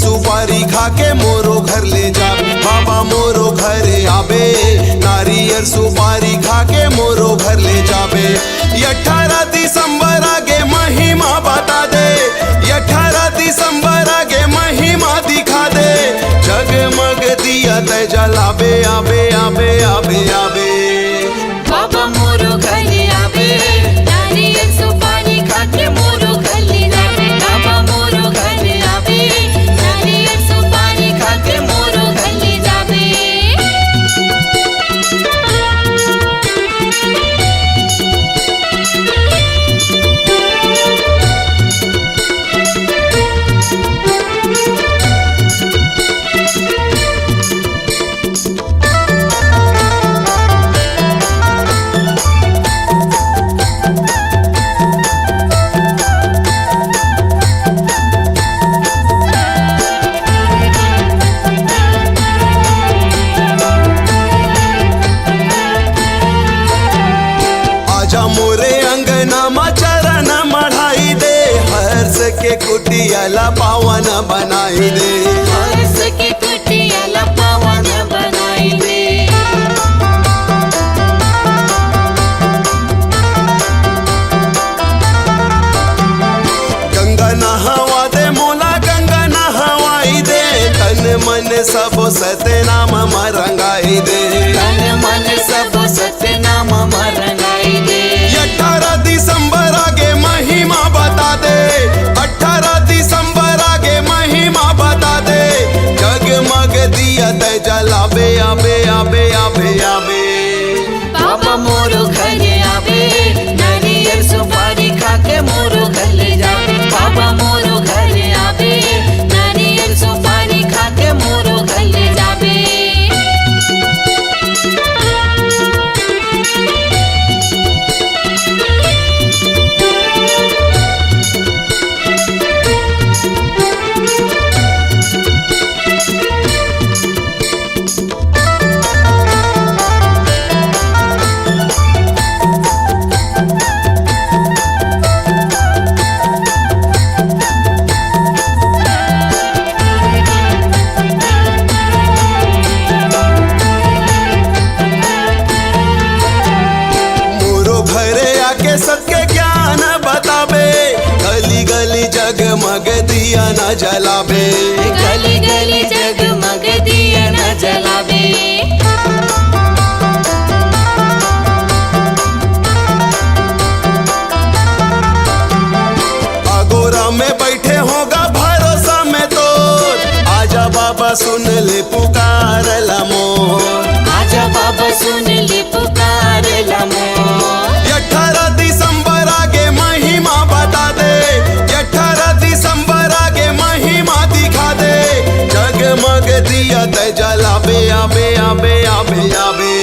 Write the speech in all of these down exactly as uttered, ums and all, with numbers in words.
सुपारी खा के मोरो घर ले जाबे, बाबा मोरो घरे आबे, नारियर सुपारी खा के मोरो घर ले जाबे। ये अठारह दिसंबर आगे महिमा बता दे, ये अठारह दिसंबर आगे महिमा दिखा दे। जगमग दिया तै जलाबे, आबे, आबे, आबे, आबे। बाबा मोरो घर आबे, नारियल सुपारी खा के मोरो घर ले जाबे। बाबा मोरो घर आबे, नारियल सुपारी खा के मोरो घर ले जाबे। आजा मोरे अंगना मा चरण मढ़ाई दे, हर्ष के कुटिया ला पावन बनाई दे। हर्ष के कुटिया ला पावन बनाई दे। गंगा नहावा दे मोला, गंगा नहवाई दे, तन मन सब सतनाम मा रंगाई दे। तन मन सब सतनाम मा रंगाई दे। ये अठारह दिसंबर आगे महिमा बता दे, अठारह दिसंबर आगे महिमा बता दे। जगमग दिया तै जलाबे, आबे, आबे, आबे, आबे। बाबा मोरो घर आबे, नारियल सुपारी खा के मोरो घर ले जाबे। बाबा मोरो घर आबे, नारियल सुपारी खा के मोरो घर ले जाबे। मोरो घरे आके सबके ज्ञान बताबे, गली गली जगमग दिया न जलाबे। गली गली जगमग दिया न जलाबे। अगोरा में बैठे होगा भरोसा में तोर, आजा बाबा सुन ले पुकार ला मोर। आजा बाबा सुन ले पुकार ला मोर। ये अठारह दिसंबर आगे महिमा बता दे, ये अठारह दिसंबर आगे महिमा दिखा दे। जगमग दिया तै जलाबे, आबे, आबे, आबे, आबे।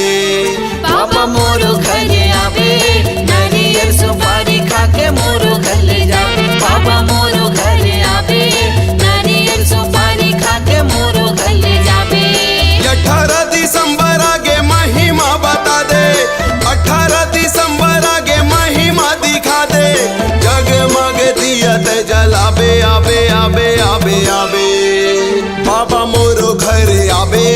बाबा मोरो घर आबे, नारियल सुपारी खा के मोरो घर ले जाबे। बाबा मोरो घर आबे, नारियल सुपारी खा के मोरो घर ले जाबे। ये अठारह दिसंबर आगे महिमा बता दे, अठारह दिसंबर आगे महिमा दिखा दे। जगमग दिया तै जलाबे, आबे, आबे, आबे, आबे। बाबा मोरो घर आबे,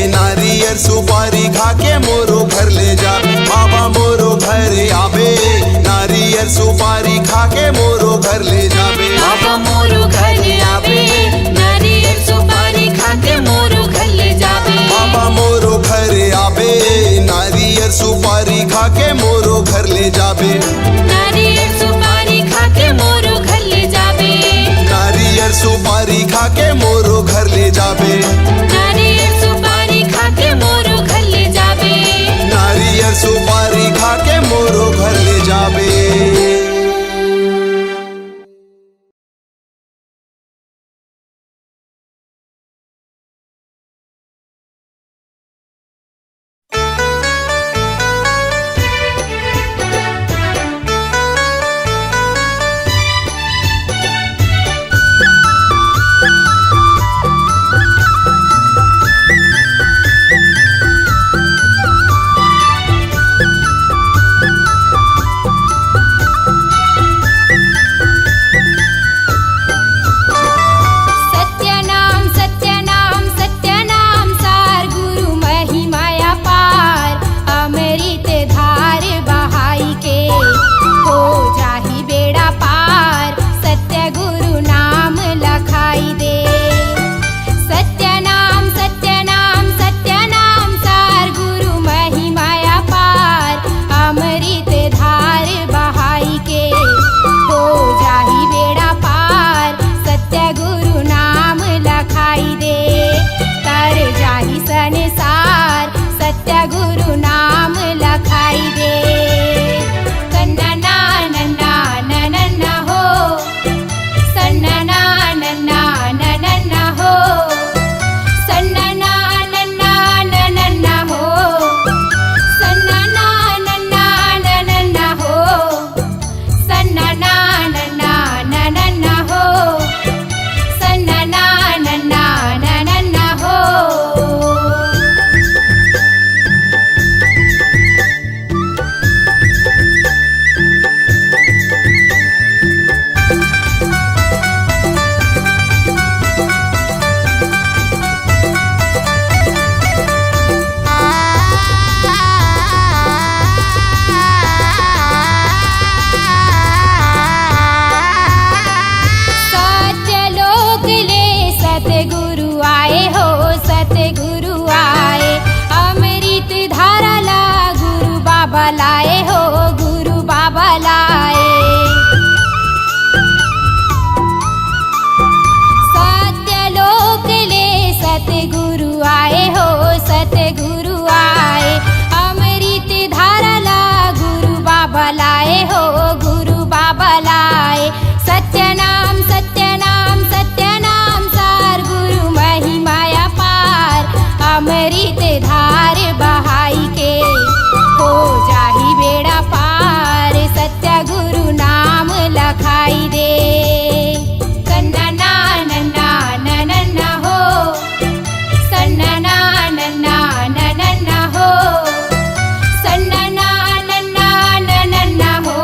नारियल सुपारी खा के मोरो घर ले जाबे। बाबा मोरो घर आबे, नारियल सुपारी खा के मोरो घर ले जाबे। बाबा मोरो घर आबे, नारियल सुपारी खा के मोरो घर ले जाबे। बाबा मोरो घर आबे, नारियल सुपारी खा के मोरो घर ले जाबे। नारियल सुपारी खा के मोरो घर ले जाबे। नारियल सुपारी खा के मोरो घर ले जाबे। नारियल सुपारी खा के मोरो घर ले जाबे। नारियल सुपारी खा के मोरो घर ले जाबे। लाए हो गुरु बाबा लाए। सत्य नाम, सत्य नाम, सत्य नाम सार, गुरु महिमा अपार। अमृत धार बहाई के, हो जाही बेड़ा पार। सत्य गुरु नाम लखाई दे। सन्ना ना नन्ना नन्ना हो, सन्ना ना नन्ना नन्ना हो, सन्ना ना नन्ना नन्ना हो।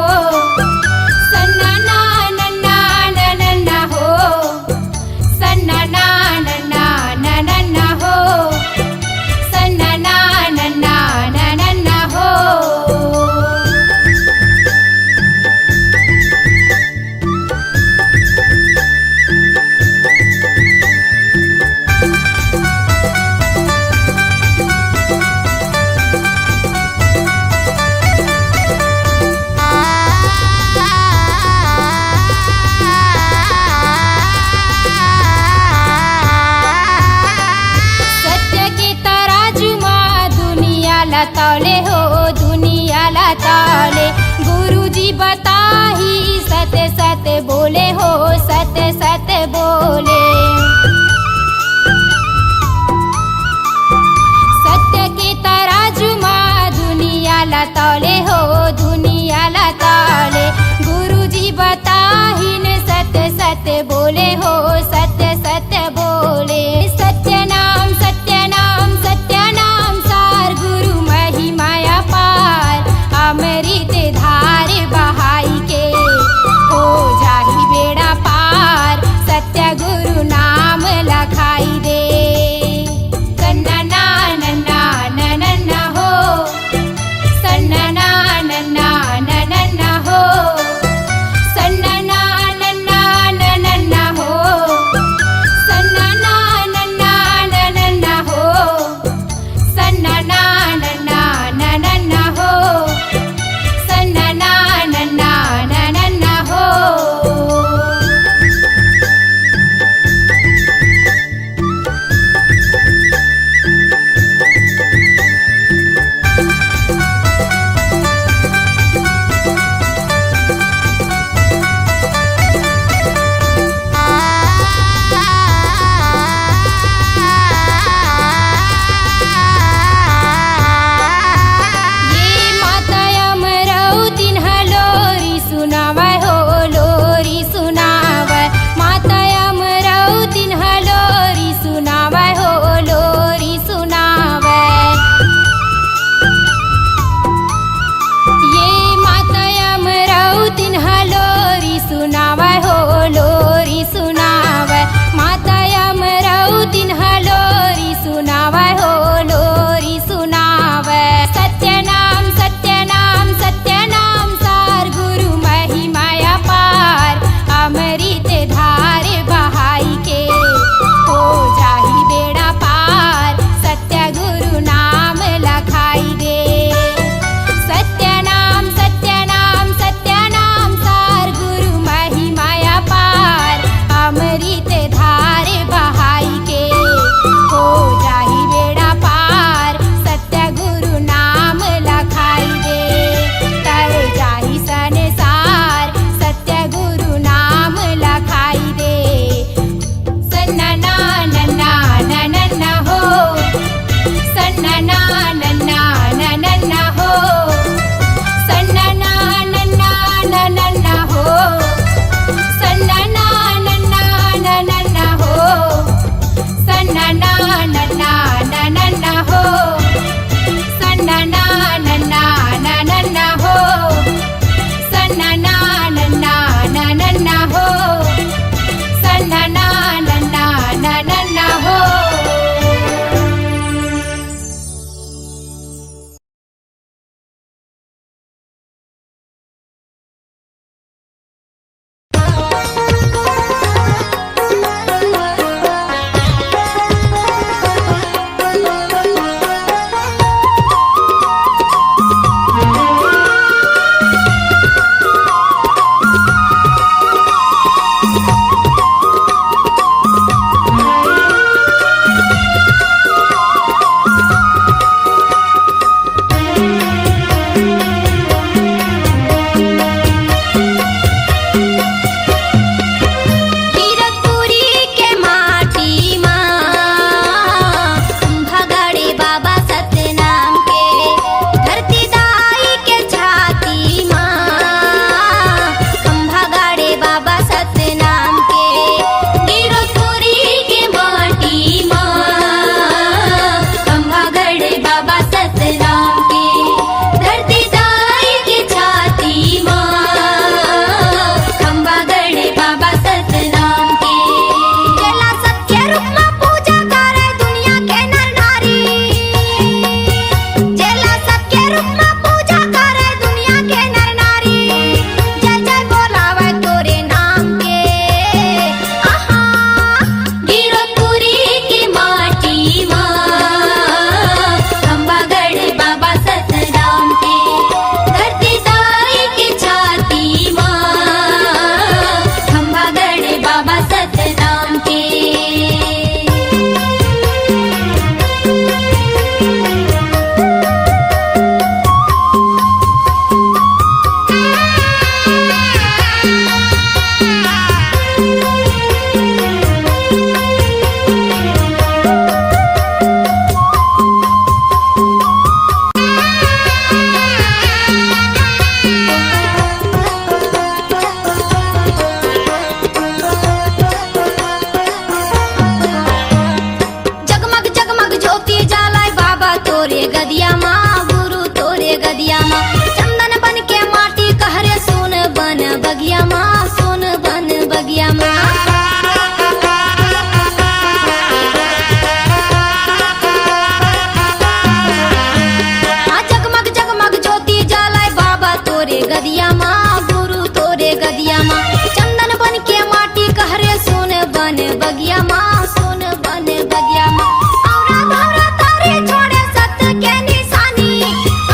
मा गुरु तोरे गदिया मा, चंदन बन के माटी कहरे सोन बन बगिया मा, सोन बन बगिया मा। औरा धौरा तारी छोड़े सत के निशानी,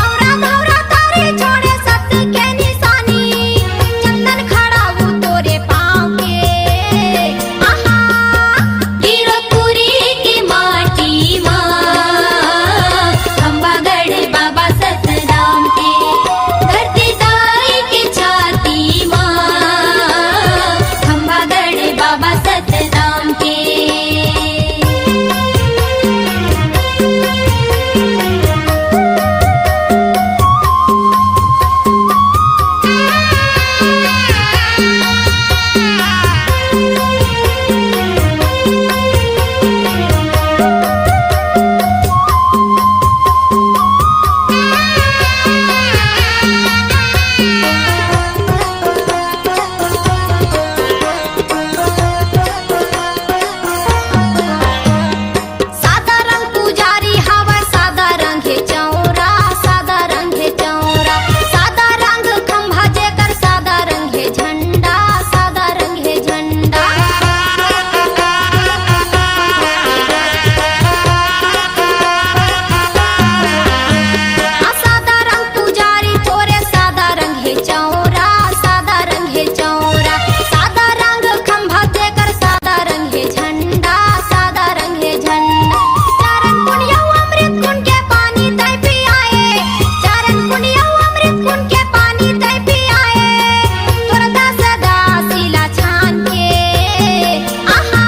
औरा धौरा तारी छोड़े सत के निशानी। चंदन खड़ा वो तोरे पाँव के, आहा। गिरपुरी के माटी मा, खंभागढ़ बाबा सतनाम के, धरती ताई के छाती मा, खंभागढ़ बाबा सतनाम के। सादा रंग पुजारी हवय, सादा रंग हे चौरा, सादा रंग हे चौरा, सादा रंग खंभा जेकर, सादा रंग हे झंडा, सादा रंग हे झंडा। आ सादा रंग पुजारी तोरे, सादा रंग हे चौरा, सादा रंग हे चौरा, सादा रंग खंभा जेकर, सादा रंग हे झंडा, सादा रंग हे झंडा। चरण पुनिया अमृत कुंड के पानी तै पियाए, चरण पुनिया अमृत कुंड के पानी तै पियाए, तोर दास दासी ला छान के, आहा।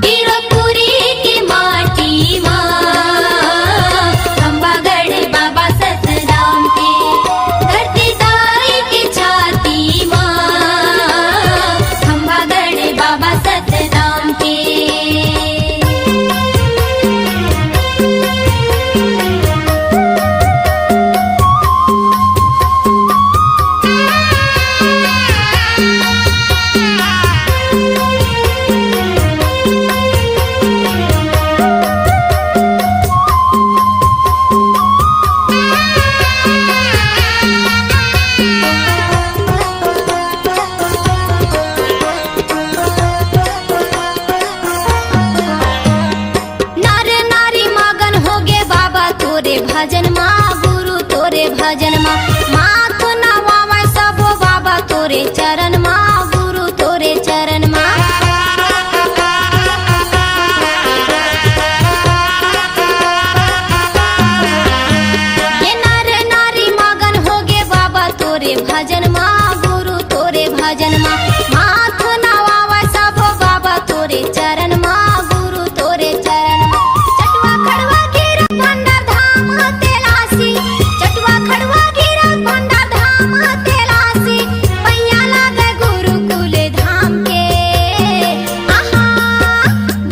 गिरपुरी के माटी मा, खंभागढ़ बाबा सतनाम के, धरती ताई के छाती मा, खंभागढ़ बाबा सतनाम के। नर नारी मगन होगे बाबा तोरे भजन मा, गुरु तोरे भजन मा। माथ नवावय सबो बाबा तोरे चरण मा, गुरु तोरे चरण मा। ये नर नारी मगन होगे बाबा तोरे भजन मा, गुरु तोरे भजन मा। माथ नवावय सबो बाबा तोरे चरण मा, गुरु तोरे चरण मा। चटवा खड़वा गिरा भंडार धाम तेलासी, चटवा खड़वा गिरा भंडार धाम तेलासी। पैया लागे गुरुकुल धाम के, आहा।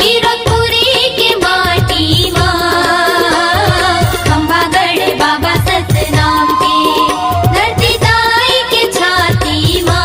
गिरपुरी के माटी मा, खंभागढ़ बाबा सतनाम के, धरती ताई के छाती मा,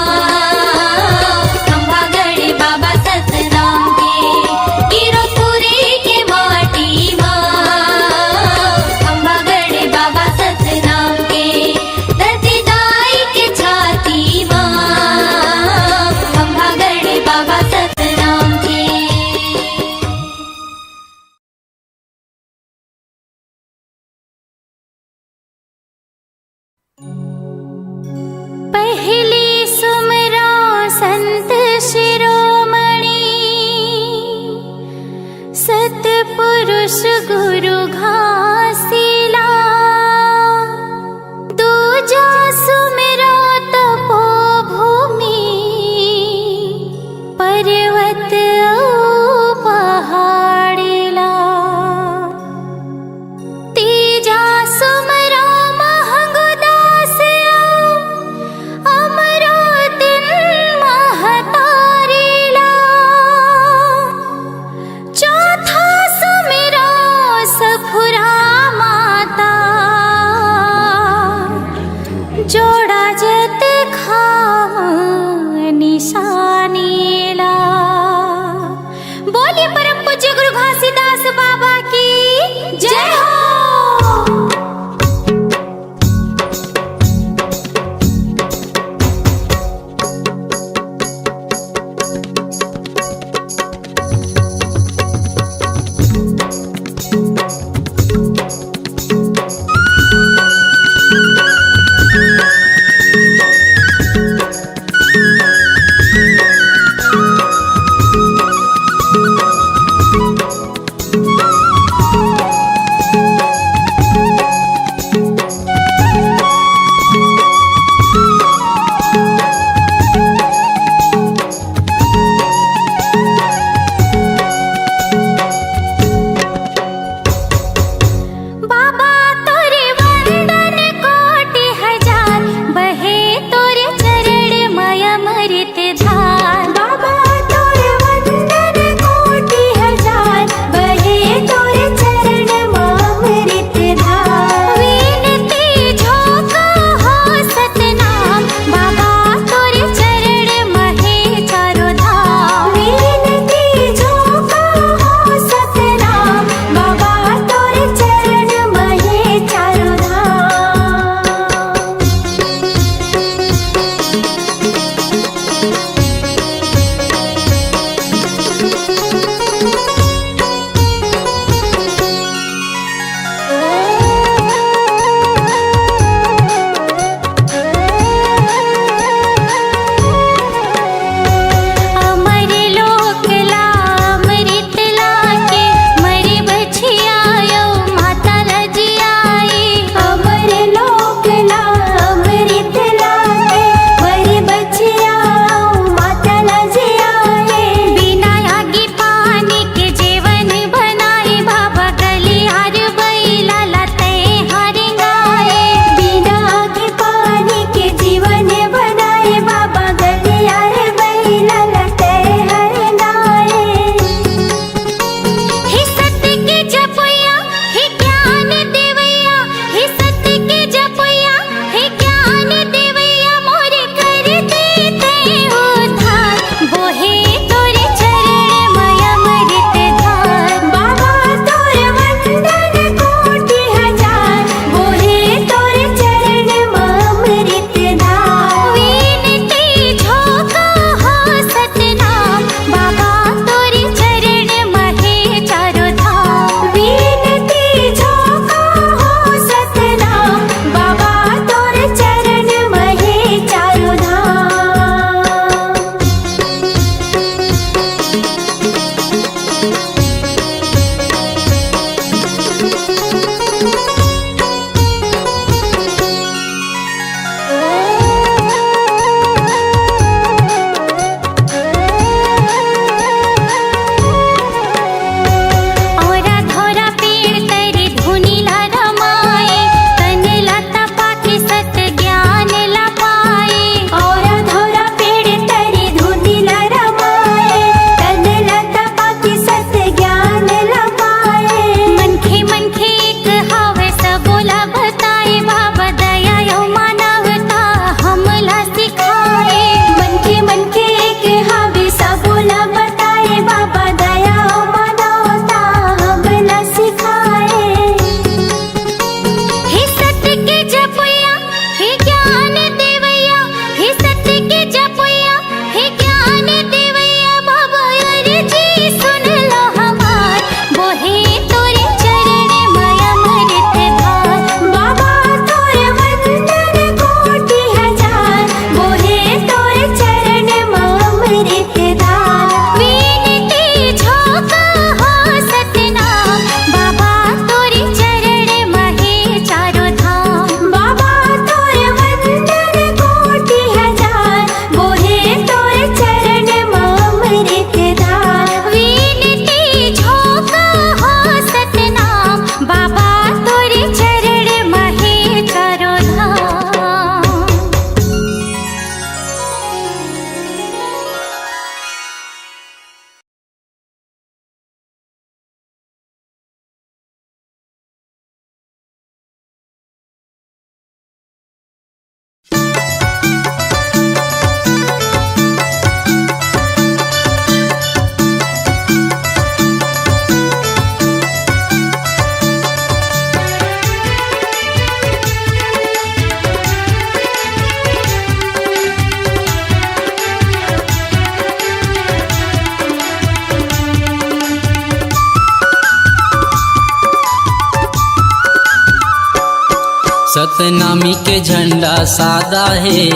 सतनामी के झंडा सादा हे,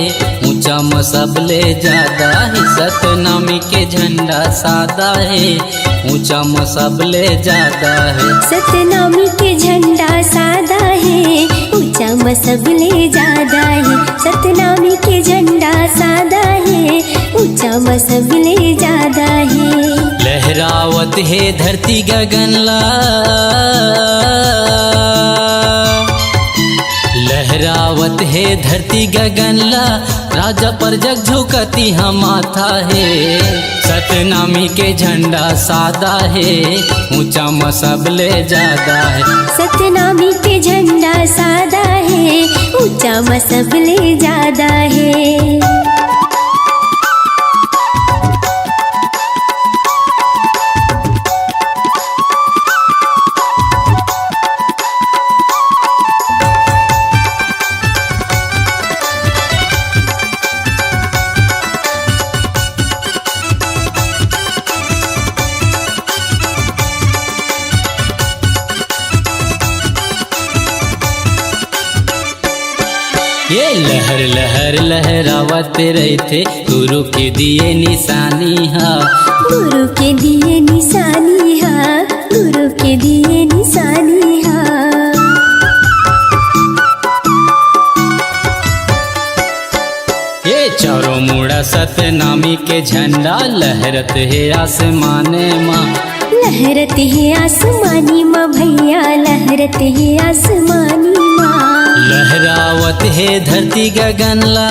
ऊंचा म सबले जादा हे। सतनामी के झंडा सादा हे, ऊंचा म सबले जादा हे। सतनामी के झंडा सादा हे, ऊंचा म सबले जादा हे। सतनामी के झंडा सादा हे, ऊंचा म सबले जादा हे। लहरावत हे धरती गगन ला, लहरावत हे धरती गगन ला, राजा परजग झुकत इहां माथा हे। सतनामी के झंडा सादा हे, ऊंचा म सबले जादा हे। सतनामी के झंडा सादा हे, ऊंचा म सबले जादा हे। ये लहर लहर लहरावत रहिथे, गुरु के दिए निशानी हा। गुरु के दिए निशानी हा, गुरु के दिए निशानी हा। ये चारों मुड़ा सतनामी के झंडा लहरत हे आसमान मा। लहरत हे आसमानी मा भैया, लहरत हे आसमानी मा। लहरावत हे धरती गगन ला,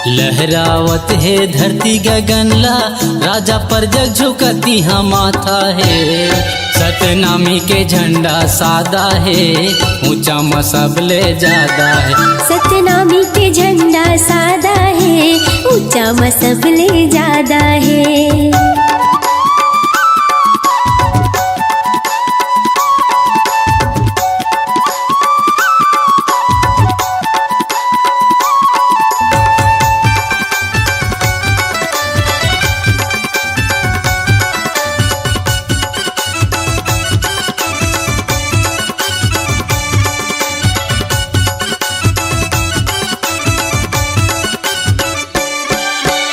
लहरावत हे धरती गगन ला, राजा परजग झुकत इहां माथा हे। सतनामी के झंडा सादा हे, ऊंचा म सबले जादा हे। सतनामी के झंडा सादा हे, ऊंचा म सबले जादा हे।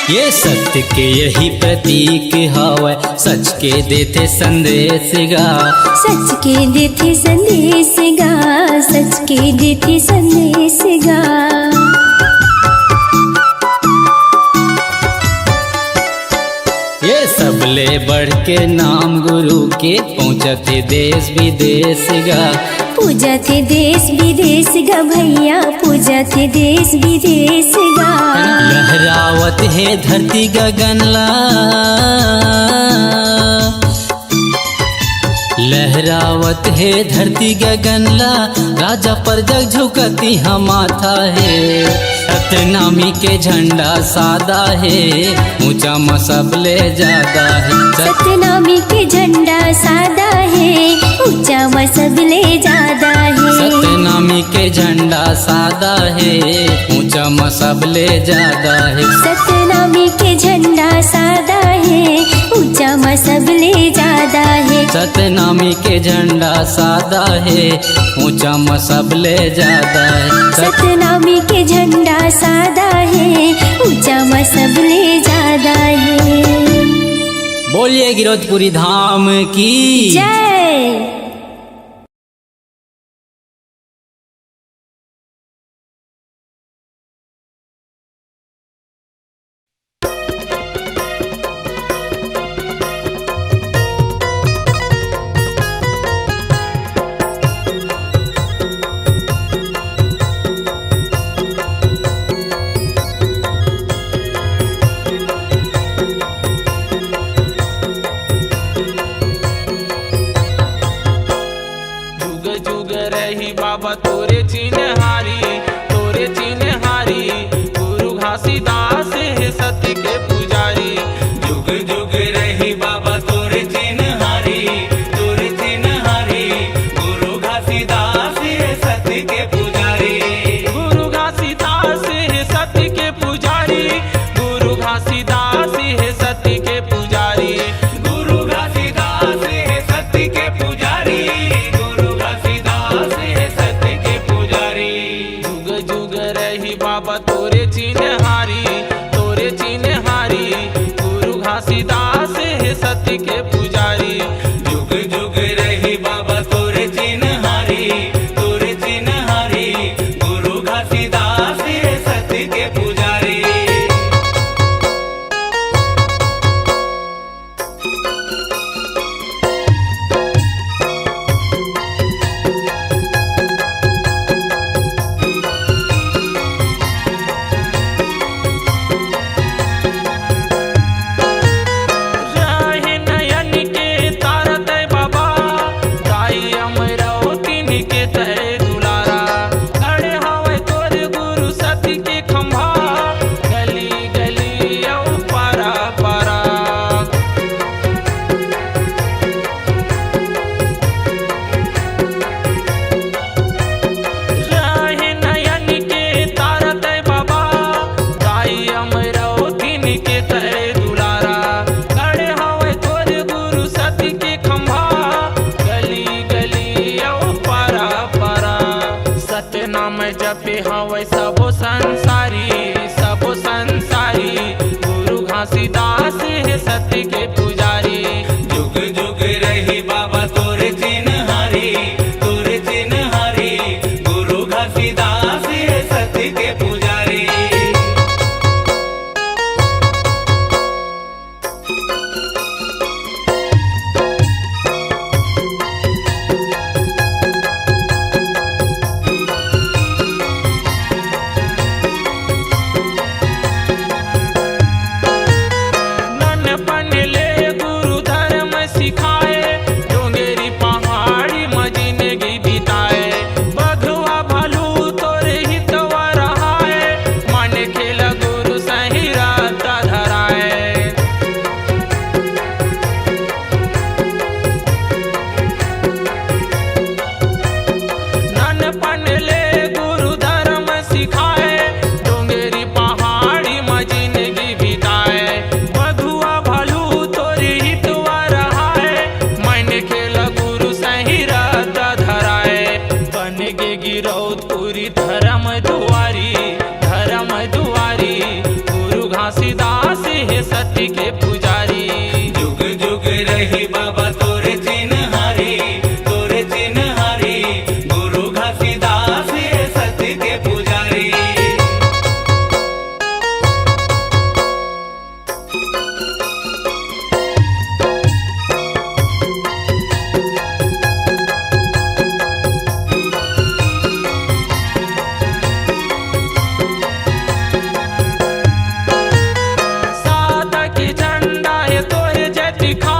ये सत्य के यही प्रतीक हवय, सच के देथे संदेश गा। सच के देथे संदेश गा, सच के देथे संदेश गा। ये सबले बढ़ के नाम गुरु के, पहुंचत हे देश विदेश गा। पूजत हे देश विदेश गा भैया, पूजत हे देश विदेश गा। लहरावत हे धरती गगन ला, लहरावत हे धरती गगन ला, राजा परजग झुकत इहां माथा हे। सतनामी के झंडा सादा हे, ऊंचा म सबले जादा हे। सत- सतनामी के झंडा सादा हे, ऊंचा म सबले जादा हे। सतनामी के झंडा सादा हे, ऊंचा म सबले जादा हे। सतनामी के झंडा सादा हे, ऊंचा म सबले जादा हे। सतनामी के झंडा सादा हे, ऊंचा म सबले जादा हे। सतनामी के झंडा सादा हे, ऊंचा म सबले जादा हे। बोलिए गिरौदपुरी धाम की जय। आवै सबो संसारी, सबो संसारी, गुरु घासीदास हे सत्य के पुजारी। जुग जुग रही बाबा तोर चिन्हारी, तोर चिन्हारी, गुरु घासीदास हे सत्य के पुजारी। ननपन ले गुरु धर्म सिखाए, डोंगरी पहाड़ी म जिनगी बिताए। बघवा भालू तोर हितवा रहाए, मन खेला गुरु सही रद्दा धराए। ननपन ले गुरु धर्म सिखाए, डोंगरी पहाड़ी म जिनगी बिताए। बघवा भालू तोर हितवा रहाए, मन खेला गुरु सही रद्दा धराए। बन गे गिरौदपुरी धर्म दुआरी, धर्म दुआरी, गुरु घासीदास हे सत्य के पुजारी। जुग जुग रही बाबा तोर चिन्हारी, तोर चिन्हारी, गुरु घासीदास हे सत्य के पुजारी। सात के झंडा हे तोर जैतिखा,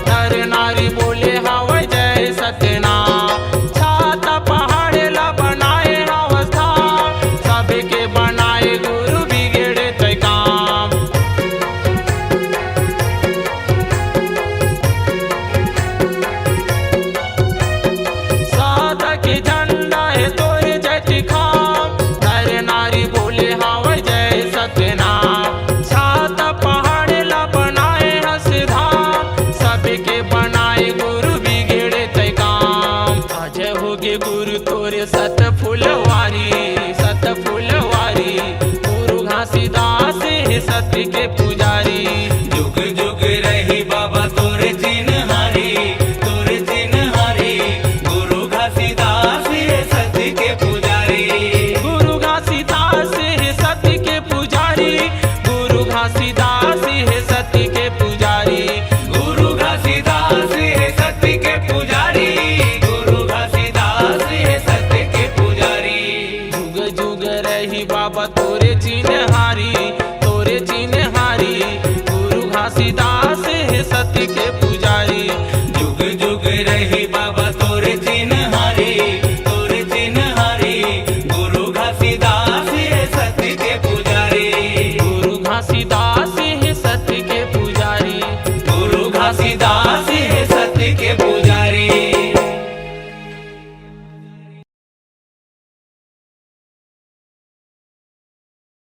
नर नारी बोले हवै जय सत्यनाम। छाता पहाड़ ला बनाए हवस धाम, सबके बनाए गुरु बिगड़े तै काम। सात के झंडा हे तोर जैतिखा, नर नारी बोले हवै जय सत्यनाम। छाता पहाड़ ला बनाए हस धाम, सबके बनाए गुरु बिगड़े तै काम। अजय होगे गुरु तोर सत फुलवारी, सत फुलवारी, गुरु घासीदास हे सत्य के पुजारी। जुग जुग रही बाबा तोर चिन्हारी, तोर चिन्हारी, गुरु घासीदास हे सत्य के पुजारी। गुरु घासीदास हे सत्य के पुजारी, गुरु घासीदास हे सत्य के पुजारी। गुरु घासीदास हे सत्य के पुजारी, गुरु घासीदास हे सत्य के पुजारी। जुग जुग रही बाबा तोर चिन्हारी, तोर चिन्हारी, गुरु घासीदास हे सत्य के पुजारी। जुग जुग रही बाबा तोर चिन्हारी, तोर चिन्हारी, गुरु घासीदास हे सत्य के पुजारी। गुरु घासीदास हे सत्य के पुजारी। गुरु घासीदास हे सत्य के